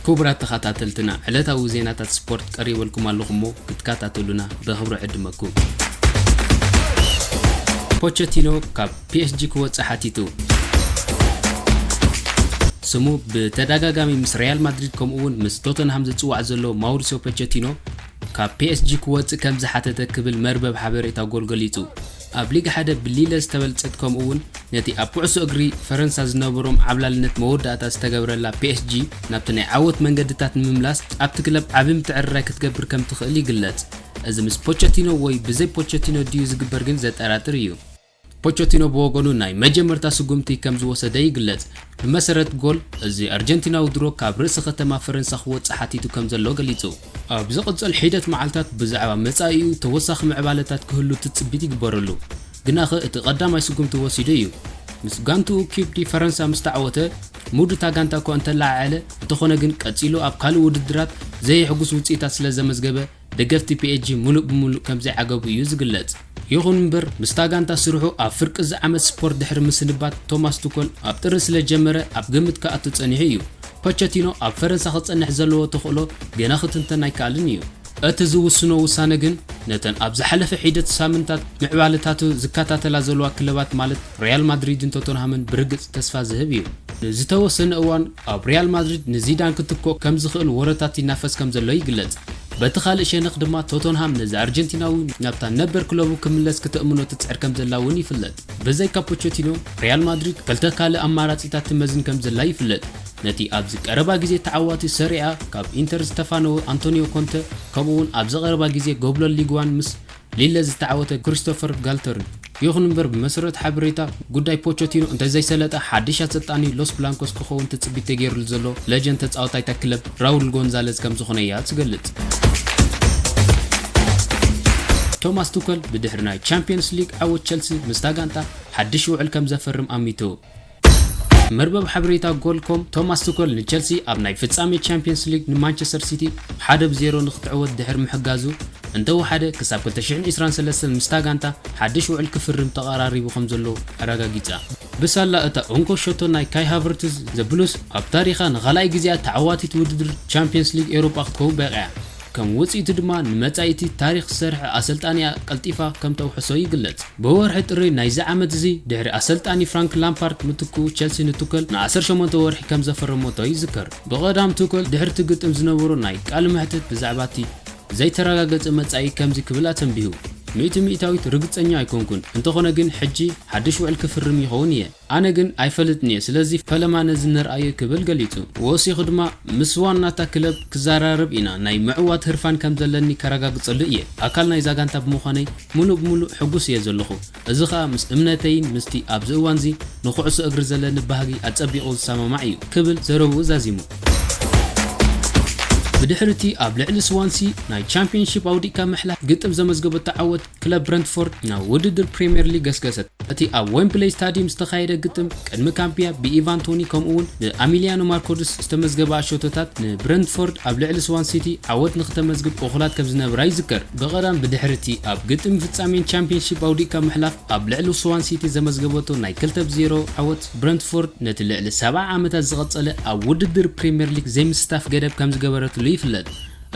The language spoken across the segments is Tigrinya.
ክቡራት ተኸታተልትና፣ ዕለታዊ ዜናታት ስፖርት ቀሪበልኩም ኣለኹ እሞ ክትከታተሉና ብኽብሪ ዕድመኩም። ፖቸቲኖ ካብ ፒ ኤስ ጂ ክወጽእ ሓቲቱ። ስሙ ብተደጋጋሚ ምስ ሪያል ማድሪድ ከምኡ እውን ምስ ቶተንሃም ዝጽዋዕ ዘሎ ማውሪሲዮ ፖቸቲኖ ካብ ፒ ኤስ ጂ ክወጽእ ከም ዝሓተተ ክብል መርበብ ሓበሬታ ጎል ገሊጹ። ኣብ ሊግ ሓደ ብሊለ ዝተበልጸት ከምኡ እውን ነቲ ኣብ ኩዕሶ እግሪ ፈረንሳ ዝነበሮም ዓብላልነት መወዳእታ ዝተገብረላ ፒ ኤስ ጂ ናብቲ ናይ ዓወት መንገድታት ንምምላስ ኣብቲ ክለብ ዓቢ ምትዕርራይ ክትገብር ከም ትኽእል ይግለጽ። እዚ ምስ ፖቸቲኖ ወይ ብዘይ ፖቸቲኖ ድዩ ዝግበር ግን ዘጠራጥር እዩ። ፖቸቲኖ ብወገኑ ናይ መጀመርታ ስጉምቲ ከም ዝወሰደ ይግለጽ። ብመሰረት ጎል፣ እዚ ኣርጀንቲናዊ ድሮ ካብ ርእሲ ከተማ ፈረንሳ ክወጽእ ሓቲቱ ከም ዘሎ ገሊጹ። ኣብ ዝቕጽል ሒደት መዓልታት ብዛዕባ መጻኢኡ ተወሳኺ ምዕባለታት ክህሉ ትጽቢት ይግበረሉ። ግናኸ እቲ ቀዳማይ ስጉምቲ ወሲዱ እዩ። ምስ ጋንትኡ ኪፕ ዲ ፈረንሳ ምስ ተዓወተ፣ ሙድ እታ ጋንታ እኳ እንተለዓዓለ፣ እንተኾነ ግን ቀጺሉ ኣብ ካልእ ውድድራት ዘየሕጉስ ውጽኢታት ስለ ዘመዝገበ፣ ደገፍቲ ፒ ኤስ ጂ ሙሉእ ብሙሉእ ከም ዘይዓገቡ እዩ ዝግለጽ። ይኹን እምበር፣ ምስታ ጋንታ ስርሑ ኣብ ፍርቂ እዚ ዓመት ስፖርት ድሕሪ ምስንባት ቶማስ ቱኮል ኣብ ጥሪ ስለ ጀመረ ኣብ ግምት ክኣቱ ጸኒሑ እዩ። ፖቸቲኖ ኣብ ፈረንሳ ክጸንሕ ዘለዎ ተኽእሎ ገና ክትንተን ኣይከኣልን እዩ። እቲ ዝውስኖ ውሳነ ግን ነተን ኣብ ዝሓለፈ ሒደት ሳምንታት ምዕባለታቱ ዝከታተላ ዘለዋ ክለባት ማለት ሪያል ማድሪድን ቶተንሃምን ብርግጽ ተስፋ ዝህብ እዩ። ንዝተወሰነ እዋን ኣብ ሪያል ማድሪድ ንዚዳን ክትኮ ከም ዝኽእል ወረታት ይናፈስ ከም ዘሎ ይግለጽ። በቲ ካልእ ሸነኽ ድማ ቶተንሃም ነዚ ኣርጀንቲናዊ ናብታ ነበር ክለቡ ክምለስ ክትእምኖ ትጽዕር ከም ዘላ እውን ይፍለጥ። ብዘይካ ፖቸቲኖ፣ ሪያል ማድሪድ ክልተ ካልእ ኣማራጺታት ትመዝን ከም ዘላ ይፍለጥ። ነቲ ኣብዚ ቀረባ ግዜ ተዓዋቲ ሰሪኣ ካብ ኢንተር ዝተፋነወ ኣንቶኒዮ ኮንተ፣ ከምኡ እውን ኣብዚ ቀረባ ግዜ ጎብለል ሊግ ዋን ምስ ሊለ ዝተዓወተ ክሪስቶፈር ጋልተርን። ይኹን እምበር፣ ብመሰረት ሓበሬታ፣ ጉዳይ ፖቸቲኖ እንተዘይሰለጠ ሓድሽ ኣሰልጣኒ ሎስ ብላንኮስ ክኸውን ትጽቢት ተገይሩሉ ዘሎ ለጀንድ ተጻዋታይ እታ ክለብ ራውል ጎንዛለዝ ከም ዝኾነ እያ ትገልጽ። ቶማስ ቱከል ብድሕሪ ናይ ቻምፒየንስ ሊግ ዓወት ቸልሲ ምስታ ጋንታ ሓድሽ ውዕል ከም ዘፈርም ኣሚቱ። መርበብ ሓበሬታ ጎል ኮም፣ ቶማስ ቱኮል ንቸልሲ ኣብ ናይ ፍጻሜ ቻምፒየንስ ሊግ ንማንቸስተር ሲቲ ሓደ ብ ዜሮ ንክትዕወት ድሕሪ ምሕጋዙ፣ እንተወሓደ ክሳብ ክልተ ሽሕን ዕስራን ሰለስተን ምስታ ጋንታ ሓድሽ ውዕል ክፍርም ተቐራሪቡ ከም ዘሎ ኣረጋጊጻ። ብሳላ እታ እንኮ ሸቶ ናይ ካይ ሃቨርትዝ፣ ዘ ብሉስ ኣብ ታሪኻ ንኻልኣይ ግዜኣ ተዓዋቲት ውድድር ቻምፒየንስ ሊግ ኤውሮጳ ክትከውን በቒዓ። ከም ውጽኢቱ ድማ ንመጻኢቲ ታሪኽ ዝሰርሐ ኣሰልጣኒኣ ቀልጢፋ ከም ተውሕሶ ይግለጽ። ብወርሒ ጥሪ ናይዚ ዓመት እዚ ድሕሪ ኣሰልጣኒ ፍራንክ ላምፓርድ ምትክኡ ቸልሲ ንቱከል ን ዓሰርተ ሸሞንተ ወርሒ ከም ዘፈረመቶ ይዝከር። ብቐዳም ቱከል ድሕርቲ ግጥም ዝነበሮ ናይ ቃለ መሕትት ብዛዕባ እቲ ዘይተረጋገጸ መጻኢ ከምዚ ክብል ኣተንቢሁ፣ ሚእቲ ሚእታዊት ርግጸኛ ኣይኮንኩን፣ እንተኾነ ግን ሕጂ ሓድሽ ውዕል ክፍርም ይኸውን እየ። ኣነ ግን ኣይፈልጥን እየ፣ ስለዚ ፈለማ ነዚ ነርኣዮ ክብል ገሊጹ። ወሲኹ ድማ ምስ ዋናታ ክለብ ክዘራረብ ኢና፣ ናይ ምዕዋት ህርፋን ከም ዘለኒ ከረጋግጸሉ እየ። ኣካል ናይዛ ጋንታ ብምዃነይ ሙሉእ ብሙሉእ ሕጉስ እየ ዘለኹ። እዚ ኸኣ ምስ እምነተይን ምስቲ ኣብዚ እዋንዚ ንኩዕሶ እግሪ ዘለኒ ባህጊ ኣጸቢቑ ዝሰማማዕ እዩ ክብል ዘረብኡ ዛዚሙ። ብድሕሪ እቲ ኣብ ልዕሊ ስዋንሲ ናይ ቻምፒየንሺፕ ኣውዲቕካ ምሕላፍ ግጥም ዘመዝገበቶ ዓወት ክለብ ብረንትፎርድ ናብ ውድድር ፕሪምየር ሊግ ገስገሰት። እቲ ኣብ ዌምብለይ ስታዲየም ዝተኻየደ ግጥም ቅድሚ ካምፒያ ብኢቫን ቶኒ ከምኡ እውን ብኣሚሊያኖ ማርኮድስ ዝተመዝገበ ኣሸቶታት ንብረንትፎርድ ኣብ ልዕሊ ስዋን ሲቲ ዓወት ንክተመዝግብ እኹላት ከም ዝነበራ ይዝከር። ብቐዳም ብድሕሪ እቲ ኣብ ግጥም ፍጻሜን ቻምፒየንሺፕ ኣውዲቕካ ምሕላፍ ኣብ ልዕሊ ስዋን ሲቲ ዘመዝገበቶ ናይ ክልተ ብ ዜሮ ዓወት ብረንትፎርድ ነቲ ልዕሊ ሰብዓ ዓመታት ዝቐጸለ ኣብ ውድድር ፕሪምየር ሊግ ዘይምስታፍ ገደብ ከም ዝገበረትሉ ይፍለጥ።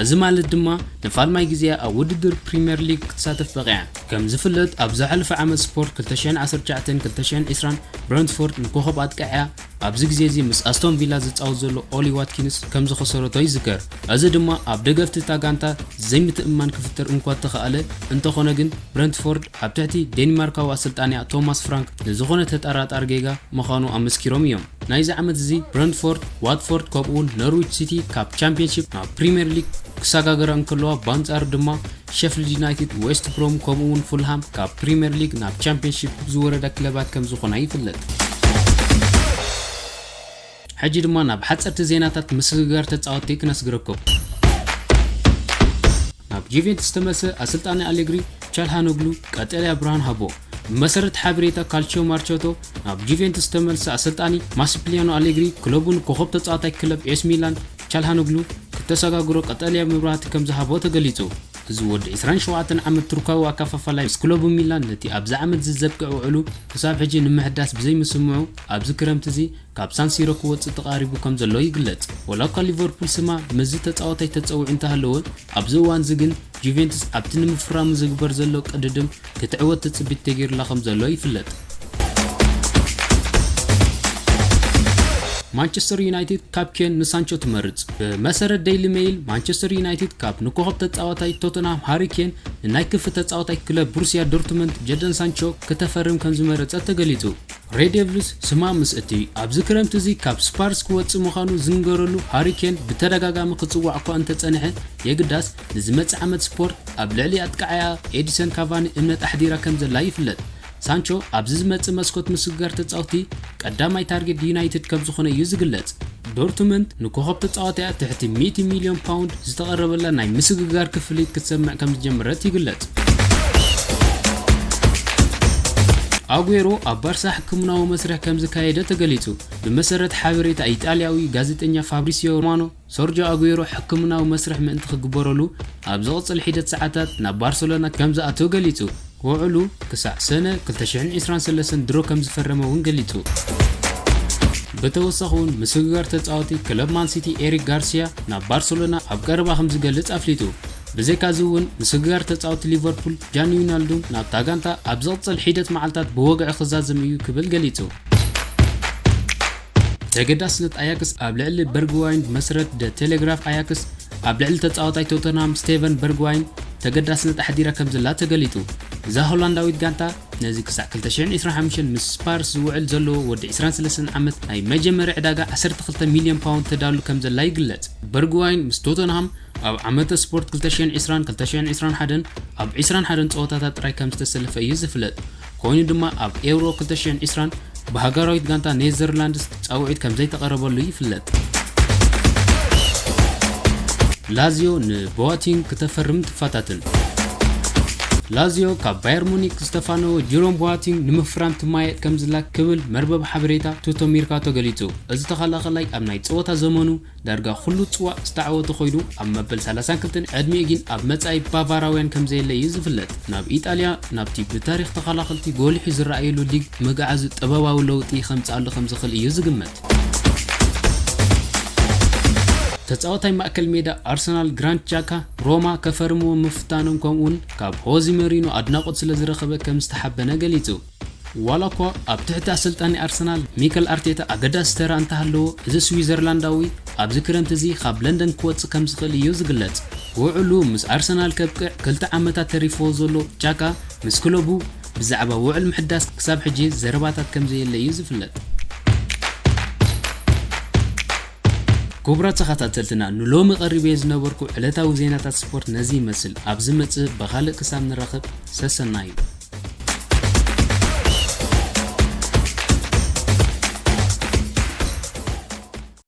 እዚ ማለት ድማ ንፋልማይ ግዜኣ ኣብ ውድድር ፕሪምየር ሊግ ክትሳተፍ በቒዓ። ከም ዝፍለጥ ኣብ ዝሓለፈ ዓመት ስፖርት ክልተ ሽሕን ዓሰርተ ትሽዓተን ክልተ ሽሕን ዕስራን ብረንትፎርድ ንኮኸብ ኣጥቃዕያ ኣብዚ ግዜ እዚ ምስ ኣስቶን ቪላ ዝጻወት ዘሎ ኦሊ ዋትኪንስ ከም ዝኸሰረቶ ይዝከር። እዚ ድማ ኣብ ደገፍቲ እታ ጋንታ ዘይምትእምማን ክፍጥር እንኳ ተኸኣለ፣ እንተኾነ ግን ብረንትፎርድ ኣብ ትሕቲ ዴንማርካዊ ኣሰልጣኒኣ ቶማስ ፍራንክ ንዝኾነ ተጠራጣሪ ጌጋ ምዃኑ ኣመስኪሮም እዮም። ናይዚ ዓመት እዚ ብረንትፎርድ፣ ዋትፎርድ ከምኡውን ኖርዊች ሲቲ ካብ ቻምፒየንሺፕ ናብ ፕሪምየር ሊግ ክሰጋገራ እንከለዋ፣ ብኣንጻሩ ድማ ሸፍልድ ዩናይትድ፣ ዌስት ብሮም ከምኡውን ፉልሃም ካብ ፕሪምየር ሊግ ናብ ቻምፒየንሺፕ ዝወረዳ ክለባት ከም ዝኾና ይፍለጥ። ሕጂ ድማ ናብ ሓጸርቲ ዜናታት ምስግጋር ተጻወትቲ ክነስግረኩም። ናብ ጁቬንቱስ ዝተመልሰ ኣሰልጣኒ ኣሌግሪ ቻልሃኖግሉ ቀጠልያ ብርሃን ሃቦ። ብመሰረት ሓበሬታ ካልቺዮ ማርቸቶ፣ ናብ ጁቬንቱስ ዝተመልሰ ኣሰልጣኒ ማሲፒሊያኖ ኣሌግሪ ክለቡ ንኮኸብ ተጻዋታይ ክለብ ኤስ ሚላን ቻልሃኖግሉ ክተሰጋግሮ ቀጠልያ መብራህቲ ከም ዝሃቦ ተገሊጹ። እዚ ወዲ ዕስራን ሸውዓተን ዓመት ቱርካዊ ኣከፋፋላይ ምስ ክለቡ ሚላን ነቲ ኣብዚ ዓመት እዚ ዘብቅዕ ውዕሉ ክሳብ ሕጂ ንምሕዳስ ብዘይምስምዑ፣ ኣብዚ ክረምቲ እዚ ካብ ሳንሲሮ ክወጽእ ተቓሪቡ ከም ዘሎ ይግለጽ። ወላ እኳ ሊቨርፑል ስማ ምስዚ ተጻዋታይ ተጸዊዑ እንተሃለወ፣ ኣብዚ እዋን እዚ ግን ጁቬንቱስ ኣብቲ ንምፍራሙ ዝግበር ዘሎ ቅድድም ክትዕወት ትጽቢት ተገይሩላ ከም ዘሎ ይፍለጥ። ማንቸስተር ዩናይትድ ካብ ኬን ንሳንቾ ትመርጽ። ብመሰረት ዴይሊ ሜይል፣ ማንቸስተር ዩናይትድ ካብ ንኮኸብ ተጻዋታይ ቶተንሃም ሃሪ ኬን ንናይ ክፍ ተጻዋታይ ክለብ ብሩስያ ዶርትመንድ ጀደን ሳንቾ ክተፈርም ከም ዝመረጸት ተገሊጹ። ሬድ ዴቪልስ ስማ ምስ እቲ ኣብዚ ክረምቲ እዚ ካብ ስፓርስ ክወጽእ ምዃኑ ዝንገረሉ ሃሪ ኬን ብተደጋጋሚ ክጽዋዕ እኳ እንተጸንሐ፣ የግዳስ ንዝመጽእ ዓመት ስፖርት ኣብ ልዕሊ ኣጥቃዓያ ኤዲሰን ካቫኒ እምነት ኣሕዲራ ከም ዘላ ይፍለጥ። ሳንቾ ኣብዚ ዝመጽእ መስኮት ምስግጋር ተጻወቲ ቀዳማይ ታርጌት ዩናይትድ ከም ዝኾነ እዩ ዝግለጽ። ዶርትመንድ ንኮኸብ ተጻዋቲኣ ትሕቲ ሚእቲ ሚልዮን ፓውንድ ዝተቐረበላ ናይ ምስግጋር ክፍሊት ክትሰምዕ ከም ዝጀመረት ይግለጽ። ኣጉዌሮ ኣብ ባርሳ ሕክምናዊ መስርሕ ከም ዝካየደ ተገሊጹ። ብመሰረት ሓበሬታ ኢጣልያዊ ጋዜጠኛ ፋብሪሲዮ ሮማኖ፣ ሰርጆ ኣጉዌሮ ሕክምናዊ መስርሕ ምእንቲ ክግበረሉ ኣብ ዝቕጽል ሒደት ሰዓታት ናብ ባርሰሎና ከም ዝኣተወ ገሊጹ። ውዕሉ ክሳዕ ሰነ ክልተ ሽሕን ዕስራን ሰለስተን ድሮ ከም ዝፈረመ እውን ገሊጹ። ብተወሳኺ እውን ምስግጋር ተጻዋቲ ክለብ ማን ሲቲ ኤሪክ ጋርሲያ ናብ ባርሰሎና ኣብ ቀረባ ከም ዝገልጽ ኣፍሊጡ። ብዘይካዚ እውን ምስግጋር ተጻወቲ ሊቨርፑል ጃኒ ዊናልዱም ናብታ ጋንታ ኣብ ዝቕጽል ሒደት መዓልታት ብወግዒ ክዛዘም እዩ ክብል ገሊጹ። ተገዳስነት ኣያክስ ኣብ ልዕሊ በርግዋይን። ብመሰረት ደ ቴሌግራፍ ኣያክስ ኣብ ልዕሊ ተጻዋታይ ቶተንሃም ስቴቨን በርግዋይን ተገዳስነት ኣሕዲራ ከም ዘላ ተገሊጹ። እዛ ሆላንዳዊት ጋንታ ነዚ ክሳዕ ክልተ ሽሕን ዕስራን ሓሙሽተን ምስ ስፓርስ ዝውዕል ዘለዎ ወዲ ዕስራን ሰለስተን ዓመት ናይ መጀመርያ ዕዳጋ ዓሰርተ ክልተ ሚልዮን ፓውንድ ተዳሉ ከም ዘላ ይግለጽ። በርግዋይን ምስ ቶተንሃም ኣብ ዓመተ ስፖርት ክልተ ሽሕን ዕስራን ክልተ ሽሕን ዕስራን ሓደን ኣብ ዕስራን ሓደን ጸወታታት ጥራይ ከም ዝተሰለፈ እዩ ዝፍለጥ። ኮይኑ ድማ ኣብ ኤውሮ ክልተ ሽሕን ዕስራን ብሃገራዊት ጋንታ ኔዘርላንድስ ጻውዒት ከም ዘይተቐረበሉ ይፍለጥ። ላዚዮ ንቦዋቲንግ ክተፈርም ትፈታትን። ላዚዮ ካብ ባየር ሙኒክ ዝተፋነወ ጀሮም ቦዋቲንግ ንምፍራም ትማየጥ ከም ዝላ ክብል መርበብ ሓበሬታ ቱቶ ሚርካቶ ገሊጹ። እዚ ተኸላኸላይ ኣብ ናይ ጸወታ ዘመኑ ዳርጋ ኩሉ ጽዋእ ዝተዓወተ ኮይኑ፣ ኣብ መበል ሰላሳን ክልተን ዕድሚኡ ግን ኣብ መጻኢ ባቫራውያን ከም ዘየለ እዩ ዝፍለጥ። ናብ ኢጣልያ፣ ናብቲ ብታሪኽ ተኸላኸልቲ ጎሊሑ ዝረኣየሉ ሊግ ምግዓዙ ጥበባዊ ለውጢ ከምጽኣሉ ከም ዝኽእል እዩ ዝግመት። ተጻዋታይ ማእከል ሜዳ ኣርሰናል ግራንት ጃካ ሮማ ከፈርምዎ ምፍታኖም፣ ከምኡውን ካብ ሆዚ መሪኖ ኣድናቖት ስለ ዝረኸበ ከም ዝተሓበነ ገሊጹ። ዋላ እኳ ኣብ ትሕቲ ኣሰልጣኒ ኣርሰናል ሚከል ኣርቴታ ኣገዳሲ ተራ እንተሃለዎ፣ እዚ ስዊዘርላንዳዊ ኣብዚ ክረምቲ እዚ ካብ ለንደን ክወጽእ ከም ዝኽእል እዩ ዝግለጽ። ውዕሉ ምስ ኣርሰናል ከብቅዕ ክልተ ዓመታት ተሪፍዎ ዘሎ ጃካ፣ ምስ ክለቡ ብዛዕባ ውዕል ምሕዳስ ክሳብ ሕጂ ዘረባታት ከም ዘየለ እዩ ዝፍለጥ። ክቡራት ተኸታተልትና፣ ንሎሚ ቀሪበ ዝነበርኩ ዕለታዊ ዜናታት ስፖርት ነዚ ይመስል። ኣብ ዝመጽእ ብኻልእ ክሳብ ንራኸብ፣ ሰሰናዩ።